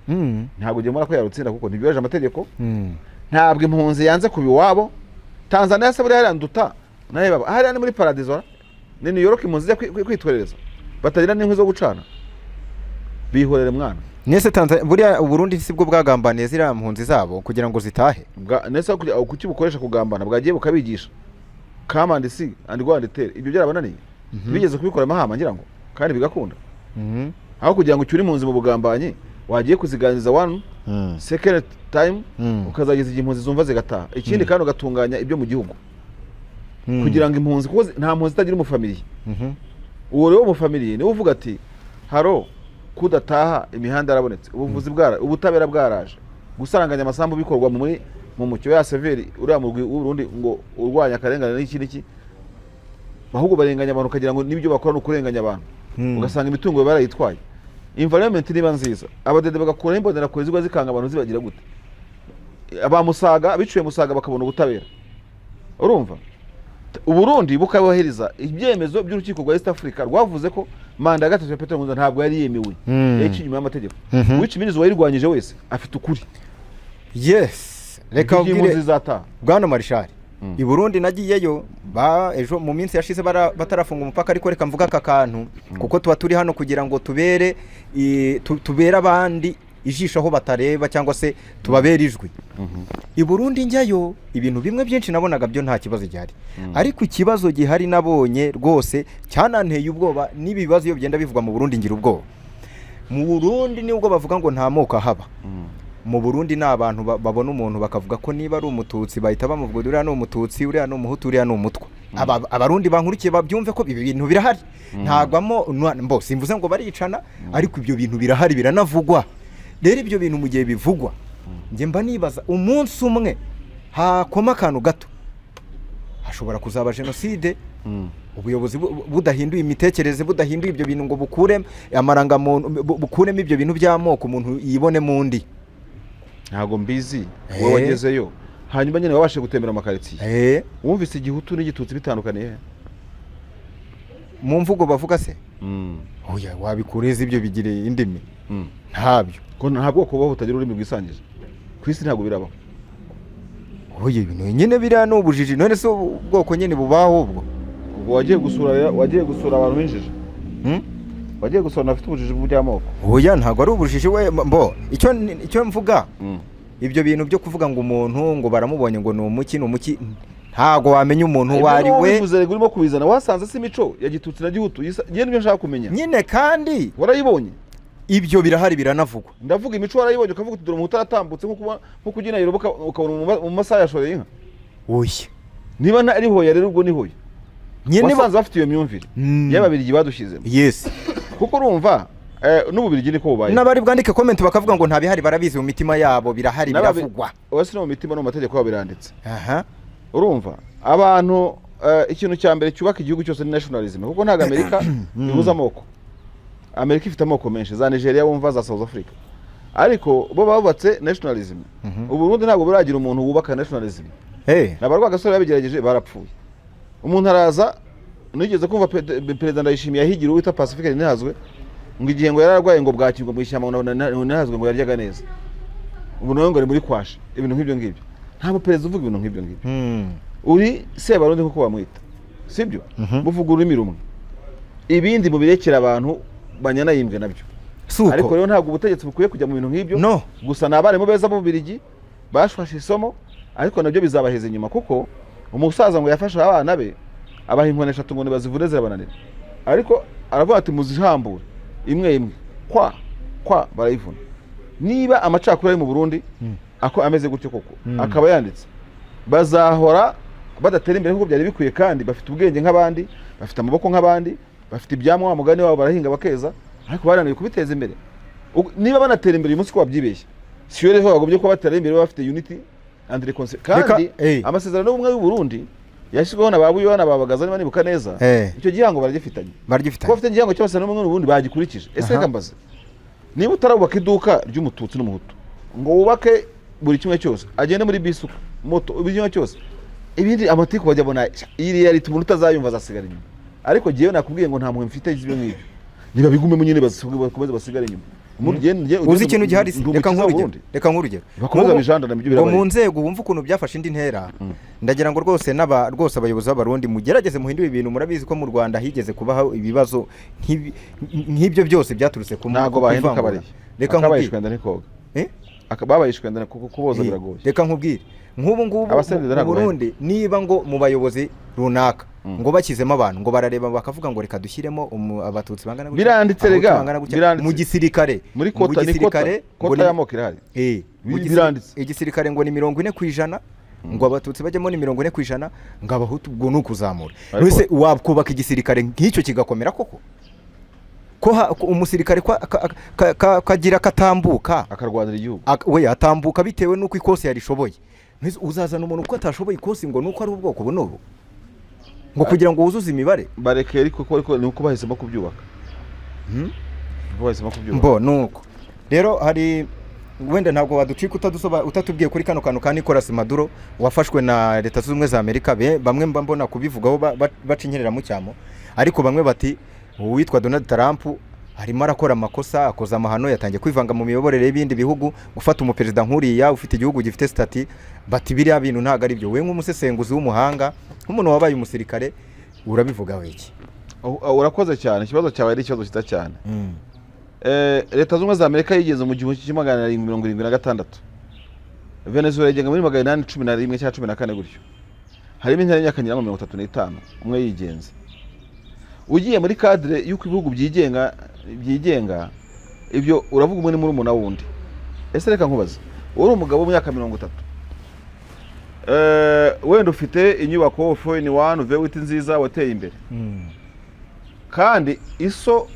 Ntabwo ugemura ko yarutsinda, kuko ntibyubahirije amategeko. Ntabwo impunzi yanze kuba iwabo. Tanzania se buriya hariya nduta nawe baba hariya ni muri paradizo? Ni New York impunzi zijya kwitwerereza, batagira n'inkwi zo gucana? Bihorere mwana. Nese Tanzania, buriya Uburundi si bwo bwagambaniye ziriya mpunzi zabo kugira ngo zitahe? Nese kuki bukoresha kugambana? Bwagiye bukabigisha come and see and go and tell. Ibyo byarabananiye? Bigeze kubikora amahama ngira ngo kandi bigakunda. Aho kugira ngo ucyure impunzi mu bugambanyi, wagiye kuziganiriza one second time, ukazageza igihe impunzi zumva zigataha. Ikindi kandi, ugatunganya ibyo mu gihugu kugira ngo impunzi, kuko nta mpunzi itagira umufamiliye. Uwo rero umufamiliye niwe uvuga ati: "Haro kudataha, imihanda yarabonetse, ubuvuzi bwara, ubutabera bwaraje, gusaranganya amasambu bikorwa muri mu mucyo ya severi." Uriya murwi w'Uburundi ngo urwanya akarengane n'iki n'iki, ahubwo barenganya abantu, ukagira ngo n'ibyo bakora ni ukurenganya abantu. Ugasanga imitungo barayitwaye. Environment niba nziza, abadede bagakuraho imbonerakure zigwa zikanga abantu, zibagira gute? Abamusaga biciwe Musaga bakabona ubutabera. Urumva, Uburundi bukabahiriza ibyemezo by'urukiko rwa East Africa rwavuze ko manda ya gatatu ya Petero Nkurunziza ntabwo yari yemewe, yaciye inyuma y'amategeko. Which means uwayirwanyije wese afite ukuri. Yes, reka Ibyo impunzi ubwire zizataha. Bwana Marishari, i Burundi nagiyeyo ba ejo mu minsi yashize batarafunga umupaka. Ariko reka mvuga aka kantu, kuko tuba turi hano kugira ngo tubere tubere abandi ijisho aho batareba, cyangwa se tubabere ijwi. I Burundi njyayo, ibintu bimwe byinshi nabonaga byo nta kibazo gihari, ariko ikibazo gihari nabonye rwose cyananteye ubwoba, n'ibi bibazo iyo bigenda bivugwa mu Burundi ngira ubwoba. Mu Burundi nubwo bavuga ngo nta moko ahaba, mu Burundi ni abantu babona umuntu bakavuga ko niba ari Umututsi bahita bamuvuga: "Uriya ni Umututsi, uriya ni Umuhutu, uriya ni Umutwa." Abarundi bankurikiye babyumve ko ibi bintu birahari. Ntagwamo mbo simvuze ngo baricana, ariko ibyo bintu birahari, biranavugwa. Rero ibyo bintu mu gihe bivugwa, njye mba nibaza umunsi umwe hakoma akantu gato hashobora kuzaba jenoside, ubuyobozi budahinduye imitekerereze, budahinduye ibyo bintu ngo bukuremo amarangamuntu, bukuremo ibyo bintu by'amoko, umuntu yibonemo undi. Ntabwo mbizi, wowe wagezeyo, hanyuma nyine wabashije gutembera amakaritsiye, wumvise Igihutu n'Igitutsi bitandukaniye he? Mu mvugo bavuga se? Oya, wabikureza ibyo bigire indimi? Ntabyo. Ko nta bwoko bubaho butagira ururimi rwisangije ku isi, ntabwo birabaho. Oya, ibintu nyine biriya ni ubujiji. None se ubwoko nyine bubaho ubwo? Ubwo wagiye gusura, wagiye gusura abantu b'injiji? Hmm? Wagiye gusura abantu bafite ubujiji by'amoko? Oya, ntabwo ari ubujiji. We mbo icyo mvuga, ibyo bintu byo kuvuga ngo umuntu ngo baramubonye ngo ni umuki, ni umuki, ntabwo wamenya umuntu uwo ari we. Bivuze rego urimo kubizana, wasanze si imico ya Gitutsi na Gihutu njye nibyo nshaka kumenya. Nyine kandi Warayibonye? Ibyo birahari, biranavugwa. Ndavuga imico warayibonye, ukavuga uti: "Dore Umuhutu aratambutse," nko ugina Nairobi ukabona mu masaha yashoreye inka? Oya. Niba ari hoya rero, ubwo ni hoya. Nyine Wasanze bafite iyo myumvire y'Ababirigi badushyizemo? Yes. Kuko urumva n'Ububirigi niko bubaye. N'abari bwandike comment bakavuga ngo nta bihari, barabizi mu mitima yabo birahari, biravugwa. Oya, si no mu mitima, no mu mategeko yabo biranditse. Urumva abantu, ikintu cya mbere cyubaka igihugu cyose ni nationalism, kuko ntabwo Amerika ibuza amoko. Amerika ifite amoko menshi, za Nigeria, wumva za South Africa, ariko bo bubatse nationalism. Uburundi ntabwo buragira umuntu wubaka nationalism. Na ba Rwagasore babigerageje barapfuye. Umuntu araza, nigeze kumva Perezida Ndayishimiye ahigira uwita Pacifique Ntihazwe, ngo igihe ngo yari arwaye ngo bwakirwa mu ishyamba, ngo Ntihazwe ngo yaryaga neza, ubu nawe ngo ari muri kwashi, ibintu nk'ibyo ngibyo. Ntabwo perezida uvuga ibintu nk'ibyo ngibyo. Uri Sebarundi kuko bamwita, sibyo? Muvuga ururimi rumwe, ibindi mubirekera abantu banyanayimbwe nabyo. Si uko. Ariko rero ntabwo ubutegetsi bukwiye kujya mu bintu nk'ibyo. No. Gusa ni abarimu beza b'Ububirigi bafashe isomo, ariko nabyo bizabaheza inyuma, kuko umusaza ngo yafashe abana be abaha inkoni eshatu ngo nibazivune zirabananira, ariko aravuga ati: "Muzihambure imwe imwe kwa kwa." Barayivuna. Niba amacakubiri ari mu Burundi ako ameze gutyo koko, akaba yanditse, bazahora badatera imbere nk'uko byari bikwiye, kandi bafite ubwenge nk'abandi, bafite amaboko nk'abandi, bafite ibyamwa, wa mugani wabo barahinga bakeza, ariko barananiwe kubiteza imbere. Niba banatera imbere uyu munsi, ko babyibeshya, siyo rero bagombye kuba batera imbere bafite unity and reconciliation. Kandi amasezerano y'ubumwe y'u Burundi yashyizweho na ba Buyoya na ba Bagaza, niba nibuka neza, icyo gihango baragifitanye. Baragifitanye. Kuba bafite igihango cy'amasezerano y'ubumwe n'u Burundi bagikurikije. Ese reka mbaze, niba utarubaka iduka ry'Umututsi n'Umuhutu ngo wubake buri kimwe cyose, agende muri bisi, moto, buri kimwe cyose, ibindi amatiku bajya abona iyi reality, umuntu utazayumva azasigara inyuma. Ariko jyewe nakubwiye ngo nta mpuhwe mfite z'ibyo ngibyo, nibabigumemo nyine, bakomeze basigare inyuma. Uzi ikintu gihari se? Ndi Reka umukiza nk'urugero. w'Uburundi. Reka nk'urugero. Bakomeze babijandane, ibyo Ngo mu birabareba. nzego, wumva ukuntu byafashe indi ntera. Ndagira ngo rwose n'aba rwose abayobozi b'Abarundi mugerageze muhindure ibintu. Murabizi ko mu Rwanda higeze kubaho ibibazo nk'ibyo byose byaturutse ku Ntabwo ku bahinduka. ivangura. Bariya Reka akabaye nkubwire. ishwenda ntikoga. Eh? Babaye ishwenda kuko kuboza biragoye. Reka nkubwire, nk'ubu ngubu Abasenderi mu ntabwo. Burundi, niba ngo mu bayobozi runaka ngo bashyizemo abantu, ngo barareba bakavuga ngo reka dushyiremo Abatutsi bangana gutya, Biranditse Abahutu rega, bangana gutya. biranditse. Mu gisirikare, Muri mu quota, ni quota. gisirikare ngo Quota y'amoko irahari. Biranditse. Igisirikare ngo ni 40%, ngo Abatutsi bajyamo ni 40%, ngo Abahutu ubwo ni ukuzamura. Mbese wakubaka igisirikare nk'icyo kigakomera koko, ko umusirikare ko kagira katambuka akarwanira igihugu? We atambuka bitewe n'uko ikosi yarishoboye. Mbese uzazana umuntu uko atashoboye ikosi ngo nuko ari ubwoko ubu n'ubu, ngo kugira ngo wuzuze imibare? Bareke, ariko ko ni uko bahisemo kubyubaka. Uko bahisemo kubyubaka. Mbo nuko rero hari wenda ntabwo waducika utatubwiye kuri kano kantu ka Nicolas Maduro wafashwe na Leta Zunze Ubumwe za Amerika. Bamwe mba mbona kubivugaho baca inkerera mu cyamo, ariko bamwe bati uwitwa Donald Trump arimo arakora amakosa, akoza amahano, yatangiye kwivanga mu miyoborere y'ibindi bihugu, gufata umuperezida nk'uriya ufite igihugu gifite statut, bati biriya bintu ntabwo ari byo. We nk'umusesenguzi w'umuhanga, nk'umuntu wabaye umusirikare, urabivugaho iki? Oh, urakoze cyane, ikibazo cyawe ari ikibazo cyiza cyane. Leta Zunze Ubumwe za Amerika yigeze mu 1776, Venezuela yigenga muri 811 cyangwa 14 gutyo. Harimo intera y'imyaka ngira ngo 35 umwe yigenze. Ugiye muri cadre y'uko ibihugu byigenga, ibyo uravuga umwe ni murumuna wundi. Ese reka nkubaze, uri umugabo w'imyaka 30, wenda ufite inyubako 4 in 1 V8 nziza, wateye imbere, kandi iso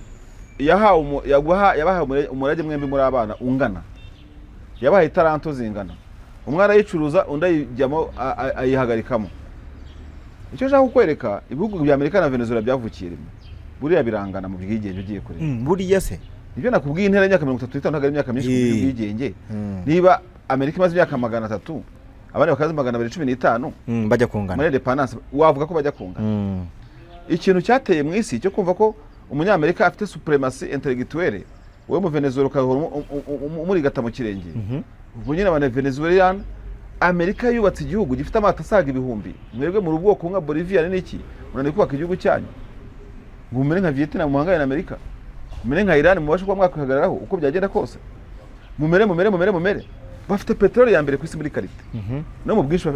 yahawe yabahaye umurage mwembi muri abana ungana, yabahaye itaranto zingana, umwe arayicuruza, undi ayijyamo, ayihagarikamo. Icyo nshaka kukwereka, ibihugu bya Amerika na Venezuela byavukiye rimwe, buriya birangana mu bwigenge ugiye kureba. Buriya se? Nibyo nakubwiye, intera y'imyaka 35 ntabwo ari imyaka myinshi ku bwigenge. Niba Amerika imaze imyaka 300, abandi bakaza 215, Bajya kungana. Muri independence wavuga ko bajya kungana. Ikintu cyateye mu isi cyo kumva ko Umunyamerika afite supremacy intellectuelle, wowe mu Venezuela ukahora umurigata mu kirenge. Ubwo nyine abana Venezuelan, Amerika yubatse igihugu gifite amato asaga ibihumbi, mwebwe mu bwoko nka Bolivia n'iki munaniwe kubaka igihugu cyanyu ngo mumere nka Vietnam, muhangane na Amerika, mumere nka Iran, mubashe kuba mwakwihagararaho uko byagenda kose, mumere mumere mumere mumere. Bafite peteroli ya mbere ku isi muri qualité no mu bwinshi,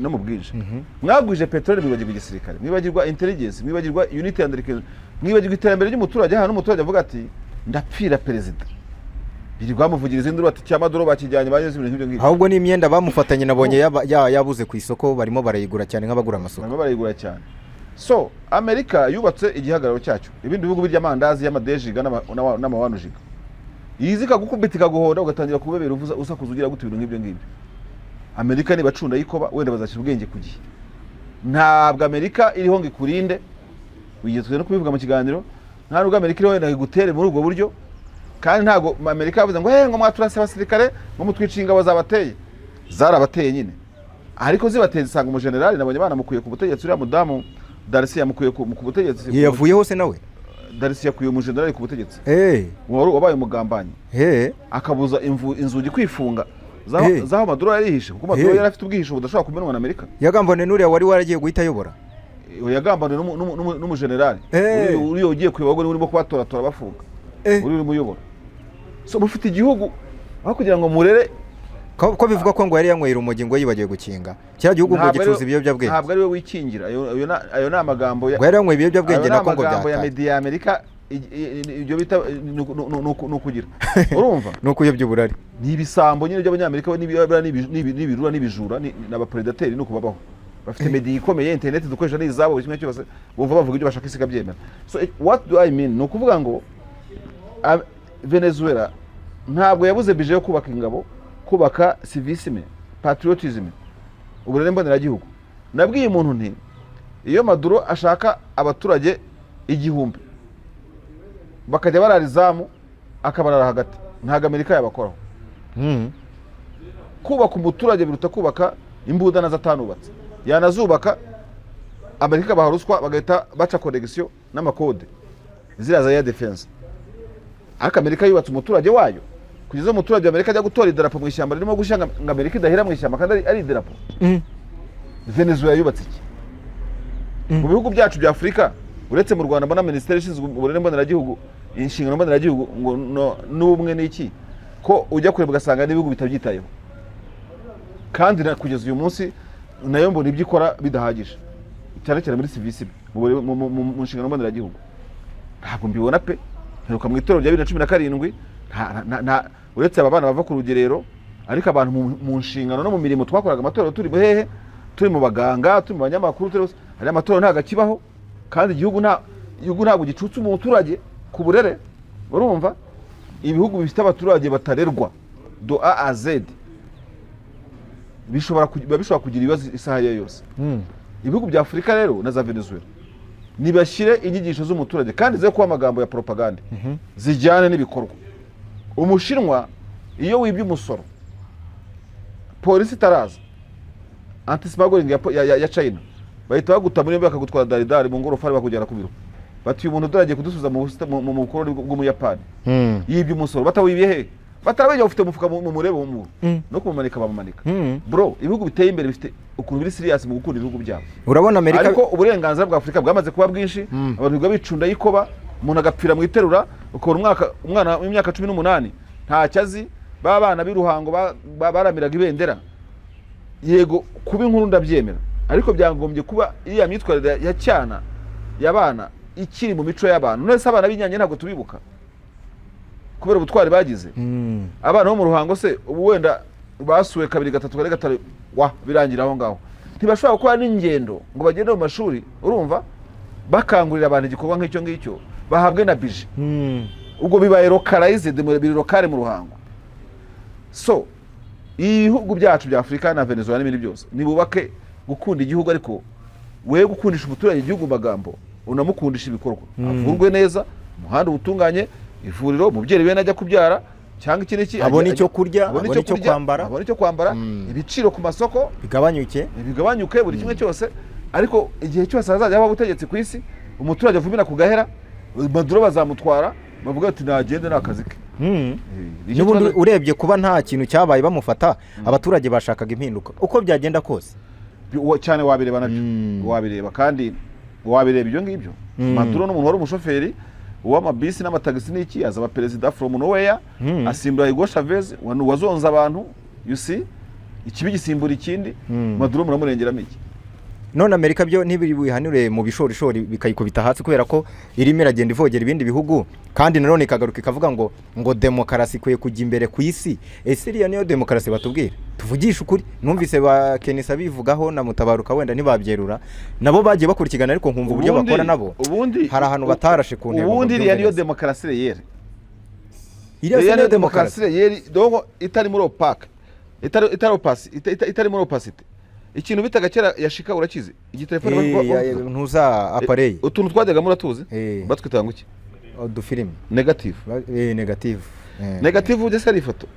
no mu bwinshi. Mwagwije peteroli, mwibagirwa igisirikare, mwibagirwa intelligence, mwibagirwa unity and reconciliation, mwibagirwa iterambere ry'umuturage. Hano umuturage avuga ati: "Ndapfira perezida." Birirwa bamuvugiriza induru bati cya Maduro bakijyanye, banyuze ibintu nk'ibyo ngibyo. Ahubwo n'imyenda bamufatanye nabonye yabuze ku isoko, barimo barayigura cyane nk'abagura amasoko. Barimo barayigura cyane. So Amerika yubatse igihagararo cyacyo, ibindi bihugu birya amandazi y'amadejiga n'amawanujiga, izi ikagukubita ikaguhonda, ugatangira kubebera, uvuza usakuza, ugira gute, ibintu nk'ibyo ngibyo. Amerika nibacunda yikoba, wenda bazashyira ubwenge ku gihe. Ntabwo Amerika iriho ngo ikurinde, wigeze no kubivuga mu kiganiro. Nta nubwo Amerika iriho wenda igutere muri ubwo buryo. Kandi ntabwo Amerika yavuze ngo hey, ngo mwaturase abasirikare, ngo mutwice ingabo zabateye. Zarabateye nyine, ariko zibateye zisanga umujenerali nabonye banamukuye ku butegetsi. Uriya mudamu Delcy yamukuye ku butegetsi. Yavuye hose nawe. Delcy yakuye umujenerali ku butegetsi wari wabaye umugambanyi, akabuza inzugi kwifunga zaho Maduro yarihishe, kuko Maduro yari afite ubwihisho budashobora kumenwa na Amerika. Yagambaniwe n'uriya wari waragiye guhita ayobora. Yagambaniwe n'umujenerali uriya ugiye kuyoborwa, niwe urimo kubatoratora bafunga, uri urimo uyobora. So mufite igihugu aho kugira ngo murere. Ko bivuga ko ngo yari yanyweye urumogi, ngo yibagiwe gukinga kiriya gihugu, ngo gicuruza ibiyobyabwenge. Ntabwo ari we wikingira. Ayo ni amagambo ya Ngo yari yanyweye ibiyobyabwenge, ayo ni nako ngo amagambo ya byataye. media ya Amerika. Ibyo bita ni ukugira, urumva, Ni ukuyobya uburari. Ni ibisambo nyine by'Abanyamerika bo, n'ibirura n'ibijura, ni abapredateri, ni ukubabaho. Bafite media ikomeye, internet dukoresha ni izabo, buri kimwe cyose bumva bavuga ibyo bashaka, isi ikabyemera. So what do I mean? Ni ukuvuga ngo Venezuela ntabwo yabuze budget yo kubaka ingabo, kubaka civisme, patriotism, uburere mboneragihugu. Nabwiye umuntu nti iyo Maduro ashaka abaturage 1000 bakajya barara izamu, akabarara hagati, ntabwo Amerika yabakoraho. Kubaka umuturage biruta kubaka imbunda nazo atanubatse. Yanazubaka, Amerika ikabaha ruswa, bagahita baca connexion n'amakode ziriya za air defense. Ariko Amerika yubatse umuturage wayo kugeza umuturage wa Amerika ajya gutora idarapo mu ishyamba ririmo gushya, ngo Amerika idahera mu ishyamba kandi ari idarapo. Venezuela yubatse iki? Mu bihugu byacu bya Afurika, uretse mu Rwanda mbona minisiteri ishinzwe uburere mboneragihugu, inshingano mboneragihugu, ngo n'ubumwe n'iki, ko ujya kureba ugasanga n'ibihugu bitabyitayeho. Kandi kugeza uyu munsi nayo mbona ibyo ikora bidahagije, cyane cyane muri civisme, mu nshingano mboneragihugu ntabwo mbibona pe. Mperuka mu itorero rya 2017, uretse aba bana bava ku rugerero, ariko abantu mu nshingano no mu mirimo twakoraga amatorero turi hehe? Turi mu baganga, turi mu banyamakuru, turi hose. Hari amatorero ntabwo akibaho, kandi igihugu ntabwo gicutse umuturage ku burere. Urumva, ibihugu bifite abaturage batarerwa de A à Z biba bishobora kugira ibibazo isaha iyo yose. Ibihugu bya Afurika rero na za Venezuela nibashyire inyigisho z'umuturage, kandi ze kuba amagambo ya propaganda, zijyane n'ibikorwa. Umushinwa iyo wibye umusoro, polisi itaraza, anti-smuggling ya China, bahita baguta muri yombi, bakagutwara daridari mu ngorofani, bakujyana ku biro, bati: "Uyu muntu dore agiye kudusubiza mu bukoroni bw'Umuyapani, yibye umusoro." Batawibye he? Batarawibye, ufite umufuka mu murebe mu no kumumanika, bamumanika. Bro, ibihugu biteye imbere bifite ukuntu biri serious mu gukunda ibihugu byabo. Urabona Amerika. Ariko uburenganzira bwa Afurika bwamaze kuba bwinshi, abantu biga bicunda yikoba, umuntu agapfira mu iterura, ukabona umwana w'imyaka 18 ntacyo azi. Ba bana b'i Ruhango baramiraga ibendera. Yego, kuba inkuru ndabyemera, ariko byagombye kuba iriya myitwarire ya cyana y'abana ikiri mu mico y'abantu. None se abana b'Inyange ntabwo tubibuka kubera ubutwari bagize? Abana bo mu Ruhango se ubu wenda basuwe kabiri, gatatu, kane, gatanu, wa birangira aho ngaho, ntibashobora gukora n'ingendo ngo bagende mu mashuri, urumva, bakangurira abantu igikorwa nk'icyo ngicyo, bahabwe na budget. Ubwo bibaye localized, biri local mu Ruhango. So ibihugu byacu bya Afurika na Venezuela n'ibindi byose nibubake gukunda igihugu, ariko we gukundisha umuturage igihugu mu magambo, unamukundisha ibikorwa. Avurwe neza, umuhanda utunganye, ivuriro, umubyeyi we najya kubyara cyangwa iki n'iki Abone icyo kurya, abone abone icyo kurya, kwambara. Abone icyo kwambara, ibiciro ku masoko bigabanyuke. bigabanyuke, buri kimwe cyose. Ariko igihe cyose hazajya habaho ubutegetsi ku isi umuturage avumira ku gahera, Maduro bazamutwara, bavuga ati nagende, ni akazi ke. Nicyo N'ubundi kibazo. urebye kuba nta kintu cyabaye bamufata, abaturage bashakaga impinduka uko byagenda kose. Cyane wabireba nabyo, wabireba, kandi wabireba ibyo ngibyo. Maduro ni umuntu wari umushoferi w'amabisi n'amatagisi n'iki, azaba perezida from nowhere, asimbura Hugo Chavez wazonze abantu. You see, ikibi gisimbura ikindi. Maduro muramurengeramo iki? None Amerika byo ntibiri buyihanure mu bishorishori, bikayikubita hasi, kubera ko irimo iragenda ivogera ibindi bihugu, kandi nanone ikagaruka ikavuga ngo demokarasi ikwiye kujya imbere ku isi. Ese iriya niyo demokarasi batubwira? Tuvugishe ukuri, numvise ba Kenisa bivugaho na Mutabaruka, wenda ntibabyerura, nabo bagiye bakurikirana, ariko nkumva uburyo bakora nabo Ubundi hari ahantu batarashe ku ntego ngo ubundi iriya byumve niyo neza. demokarasi réelle. Iriya si Iriya niyo niyo demokarasi? demokarasi réelle, donc itari muri opaque, itari itari muri opacité. Ikintu bitaga kera yashika, urakizi, igitelefone Ntuza appareil. Utuntu twajyaga muratuzi, Eh. batwitaga ngo iki? Udufilimi. Negative. Negative. Negative ujya se ari ifoto?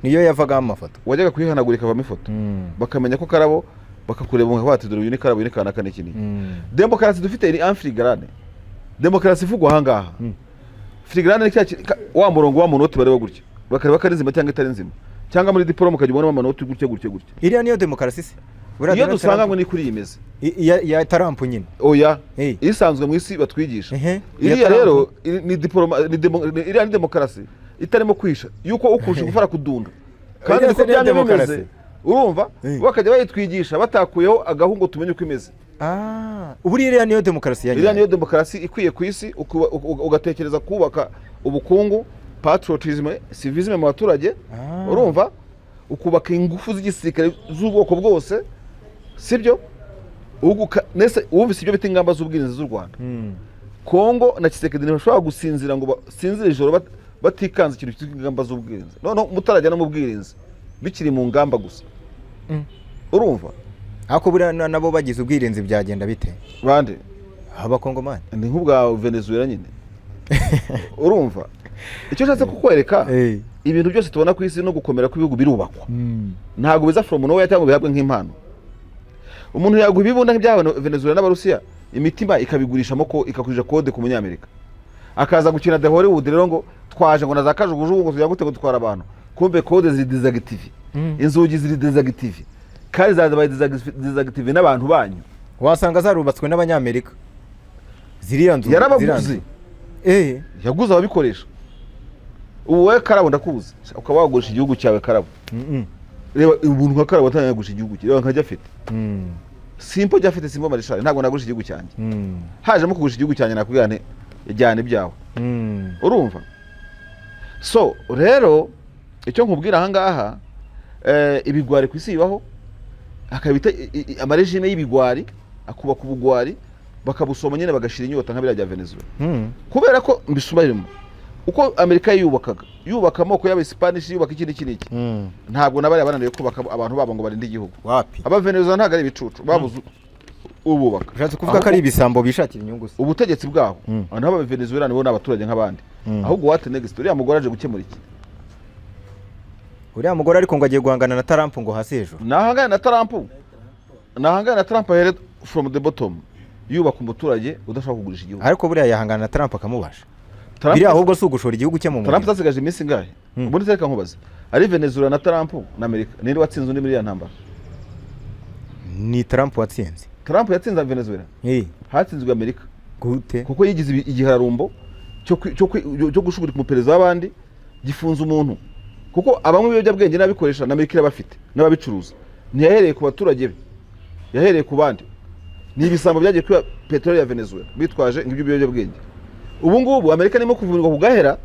Niyo yavagaho amafoto. Wajyaga kuyihanagura ikavamo ifoto, bakamenya ko Karabo, bakakureba bakavuga bati: "Dore uyu ni Karabo, uyu ni kanaka, n'iki n'iki." Demokarasi dufite iri en filigrane. Demokarasi ivugwa ahangaha, filigrane ni wa murongo wa munoti bareba gutya, bakareba ko ari nzima cyangwa itari nzima, cyangwa muri diporome ukajya ubonamo amanoti gutya gutya gutya. Iriya niyo demokarasi se? Buriya Iyo Donald dusanga Trump- ngo ni kuri iyi imeze. Iya Trump nyine. Oya. Isanzwe mu isi batwigisha. Iya Iriya Trump. rero ni diporoma, iriya ni demokarasi itarimo kwisha yuko ukurusha gufara kudunda kandi Iriya niko se niyo byamye bimeze. demokarasi? Urumva, bakajya bayitwigisha batakuyeho agahungu tumenye uko imeze. Ah, buriya iriya niyo demokarasi ya Iriya niyo nyayo. Demokarasi ikwiye ku isi, ugatekereza kubaka ubukungu, patriotism, civisme mu baturage. Urumva, ukubaka ingufu z'igisirikare z'ubwoko bwose, sibyo? Nese wumvise ibyo bita ingamba z'ubwirinzi z'u Rwanda? Kongo na Tshisekedi ntibashobora gusinzira ngo basinzire ijoro batikanze ikintu cyitwa ingamba z'ubwirinzi. Noneho mutarajya no mu bwirinzi, bikiri mu ngamba gusa. Urumva? Ariko buriya nabo bagize ubwirinzi byagenda bite? Bande? Abakongomani. Ni nk'ubwa Venezuela nyine. Urumva icyo nshatse kukwereka? Ibintu byose tubona ku isi no gukomera kw'ibihugu birubakwa. Ntabwo biza from nowhere cyangwa ngo bihabwe nk'impano. Umuntu yaguha ibibunda nk'ibyahawe na Venezuela n'Abarusiya, imitima ikabigurishamo ko ikakurisha code ku Munyamerika, akaza gukina the Hollywood rero ngo twaje ngo na za kajugujugu ngo tujya gute gutwara abantu, kumbe code ziri désactivé, inzugi ziri désactivé kandi zabaye désactivé n'abantu banyu. Wasanga zarubatswe n'Abanyamerika ziriya nzu. Yarabaguze. Ziriya nzu. Yaguze ababikoresha. Ubu wowe Karabo ndakubuze, ukaba wagurisha igihugu cyawe, Karabo? Reba umuntu nka Karabo atangiye kugurisha igihugu cye, reba nka Jafete. Simpo Jafete, Simpo Marishari, ntabwo nagurisha igihugu cyanjye. Hajemo kugurisha igihugu cyanjye, nakubwira nti: "Jyana ibyawe." Urumva? So rero icyo nkubwira ahangaha, ibigwari ku isi bibaho, hakaba amarégime y'ibigwari akubaka ubugwari, bakabusoma nyine bagashira inyota nka biriya bya Venezuela. Kubera ko mbisubiremo, uko Amerika yiyubakaga, yubaka amoko y'Abasipanishi, yubaka iki n'iki n'iki, ntabwo nabariya bananiwe kubaka abantu babo ngo barinde igihugu. Wapi. Aba Venezuela ntabwo ari ibicucu, babuze ububaka. Ushatse kuvuga ko ari ibisambo bishakira inyungu se? Ubutegetsi bwabo, abantu b'aba Venezuela nibo ni abaturage nk'abandi. Ahubwo what next? Uriya mugore aje gukemura iki? Uriya mugore ariko ngo agiye guhangana na Trump ngo hasi hejuru. Nahangane na Trump, nahangane na Trump ahere from the bottom, yubaka umuturage udashobora kugurisha igihugu. Ariko buriya yahangana na Trump akamubasha? Trump- Biriya ahubwo si ugushora igihugu cye mu Trump muriro? asigaje iminsi ingahe? Ubundi reka nkubaze, ari Venezuela na Trump na Amerika, ninde watsinze undi muri iriya ntambara? Ni Trump watsinze. Trump yatsinze Venezuela? Hatsinzwe Amerika. Gute? Kuko yigize igihararumbo cyo gushugurika umuperezida w'abandi, gifunze umuntu, kuko abanywa ibiyobyabwenge n'ababikoresha na Amerika irabafite n'ababicuruza. Ntiyahereye ku baturage be, yahereye ku bandi. Ni ibisambo byagiye kwiba peteroli ya Venezuela bitwaje ngibyo biyobyabwenge. Ubu ngubu Amerika irimo kuvurirwa ku gahera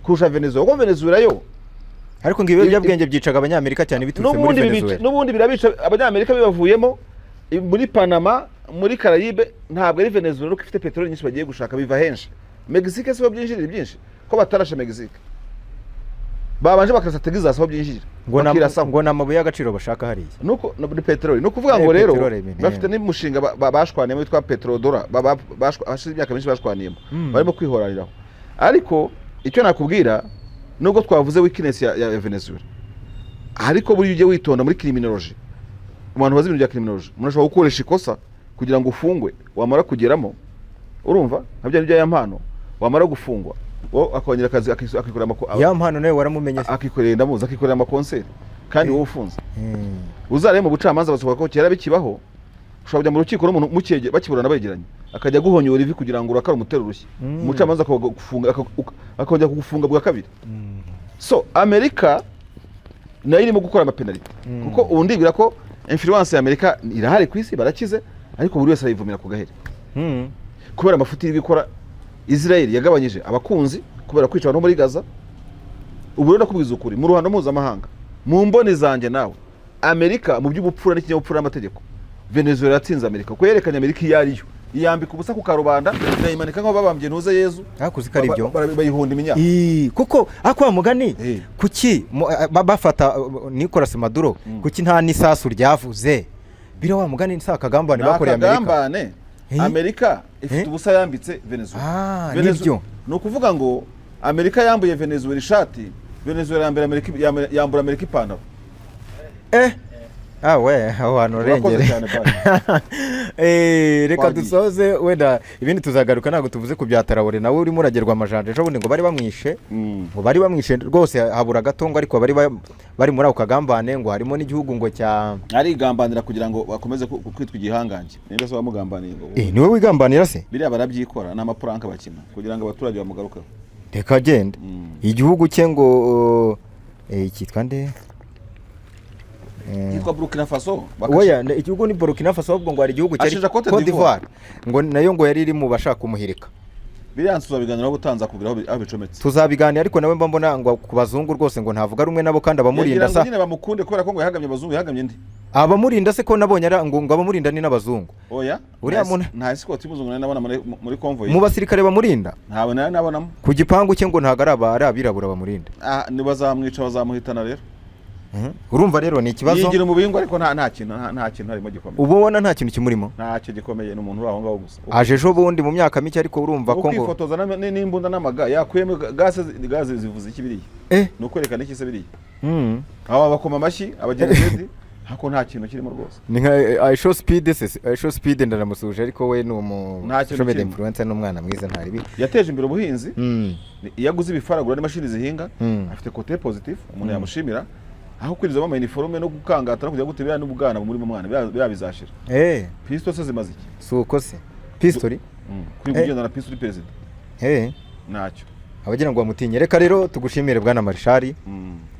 kurusha Venezuela, kuko Venezuela yo Ariko ngo ibiyobyabwenge byicaga Abanyamerika cyane biturutse muri n'ubundi Venezuela. N'ubundi birabica Abanyamerika bibavuyemo muri Panama, muri Caraïbe. Ntabwo ari Venezuela nuko ifite peteroli nyinshi bagiye gushaka, biva henshi. Mexique siho byinjirira byinshi? Ko batarashe Mexique, babanje bakarasa Texas aho byinjirira, Ngo bakirasaho. Ngo ni amabuye y'agaciro bashaka hariya. Nuko ni peteroli, ni ukuvuga ngo rero Peteroli, ibintu, bafite n'umushinga bashwaniyemo witwa petrodollar, hashize imyaka myinshi bashwaniyemo, barimo kwihoraniraho. Ariko icyo nakubwira, nubwo twavuze weakness ya Venezuela, ariko buriya ujye witonda muri criminology. Abantu bazi ibintu bya criminology, umuntu ashobora gukoresha ikosa kugira ngo ufungwe, wamara kugeramo, urumva, nka bya bya Yampano, wamara gufungwa wowe akongera akazi, akikorera Yampano nawe waramumenye se? Akikorera, ndamuzi, akikorera amakonseri kandi wowe ufunze. Uzarebe mu bucamanza, basohoka ko kera bikibaho, ushobora kujya mu rukiko n'umuntu mukege bakiburana begeranye, akajya aguhonyora ivi kugira ngo urakare umutere urushyi, umucamanza akagufunga, akongera kugufunga bwa kabiri. So Amerika nayo irimo gukora amapénalité, kuko ubu ndibwira ko influence ya Amerika irahari ku isi, barakize, ariko buri wese arayivumira ku gaheri kubera amafuti iri gukora. Israel yagabanyije abakunzi kubera kwica abantu muri Gaza. Ubu rero ndakubwiza ukuri, mu ruhando mpuzamahanga, mu mboni zanjye nawe, Amerika mu by'ubupfura n'ikinyabupfura n'amategeko, Venezuela yatsinze Amerika kuko yerekanye Amerika iyo ariyo, iyambika ubusa ku karubanda, inayimanika nk'aho babambye ntuze Yezu. Ariko uzi ko ari byo? Bayihunda iminyaka. Kuko ako wa mugani, kuki bafata Nicolas Maduro? Kuki nta n'isasu ryavuze? Biriya wa mugani si akagambane Ni bakoreye Amerika? akagambane. Amerika Ifite Eh? ubusa yambitse Venezuela. Ah, nibyo. Ni ukuvuga ngo Amerika yambuye Venezuela ishati, Venezuela yambura Amerika, yambura Amerika ipantaro. Ah we, aho hantu Urakoze urengere. cyane, bye. Reka Twagiye. dusoze, wenda ibindi tuzagaruka. Ntabwo tuvuze ku bya Traoré, nawe urimo uragerwa amajanja. Ejo bundi ngo bari bamwishe, ngo bari bamwishe rwose, habura gato ngo, ariko bari bari muri ako kagambane, ngo harimo n'igihugu ngo cya Arigambanira kugira ngo bakomeze kwitwa igihangange. Ninde se wamugambaniye ngo? Niwe wigambanira se? Biriya barabyikora, ni amaprank bakina kugira ngo abaturage bamugarukeho. Reka agende. Igihugu cye ngo cyitwa nde? Yitwa Burkina Faso. Oya, igihugu ni Burkina Faso, ahubwo ngo hari igihugu cyari Ashinja Cote Cote d'Ivoire. d'Ivoire, ngo nayo ngo yari iri mu bashaka kumuhirika. Biriya tuzabiganiraho ubutanza kubwira aho bicometse. Tuzabiganira, ariko nawe mba mbona ngo ku bazungu rwose ngo ntavuga rumwe nabo, kandi abamurinda Yagira ngo sa nyine bamukunde kubera ko ngo yahagamye abazungu. Yahagamye ndi? Abamurinda se ko nabonye ngo abamurinda ni n'abazungu? Oya. Uriya Nta escort y'umuzungu nari nabona muri convoy. Mu basirikare bamurinda? Ntawe nari nabonamo. Ku gipangu cye ngo ntabwo ari abirabura bamurinda. Ah, bazamwica, bazamuhitana rero. Urumva rero ni ikibazo. Yigira umubingo, ariko nta kintu harimo gikomeye. Uba ubona nta kintu kimurimo. Ntacyo gikomeye, ni umuntu uri aho ngaho gusa. Aje ejo bundi mu myaka mike, ariko urumva ko ngo Kwifotoza n'imbunda n'amaga yakuyemo gaze zivuze iki biriya? Ni ukwerekana iki se biriya? Aba bakoma amashyi abagenzi, ariko nta kintu kirimo rwose. Ni nka Ishow Speed se? Ishow Speed ndanamusuhuje, ariko we ni umu Nta kintu social media kirimo. influencer, n'umwana mwiza, ntaribi. Yateje imbere ubuhinzi. Iyo aguze ibifaragura n'imashini zihinga, afite côté positif umuntu yamushimira. Aho kwirizamo ama uniforme no gukangata no kujya gute, biriya n'ubwana muri mu mwana, biriya bizashira. Pisto se zimaze iki? Si uko se pistori? Kuri kugenda na pisto uri perezida, ntacyo. Abagira ngo bamutinye. Reka rero tugushimire, bwana Marshal.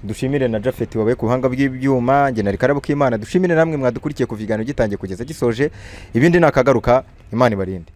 Dushimire na Jafet wabaye ku buhanga bw'ibyuma. Njye na Rikarabo k'Imana, dushimire namwe mwadukurikiye kuva ikiganiro gitangiye kugeza gisoje. Ibindi nakagaruka, Imana ibarinde.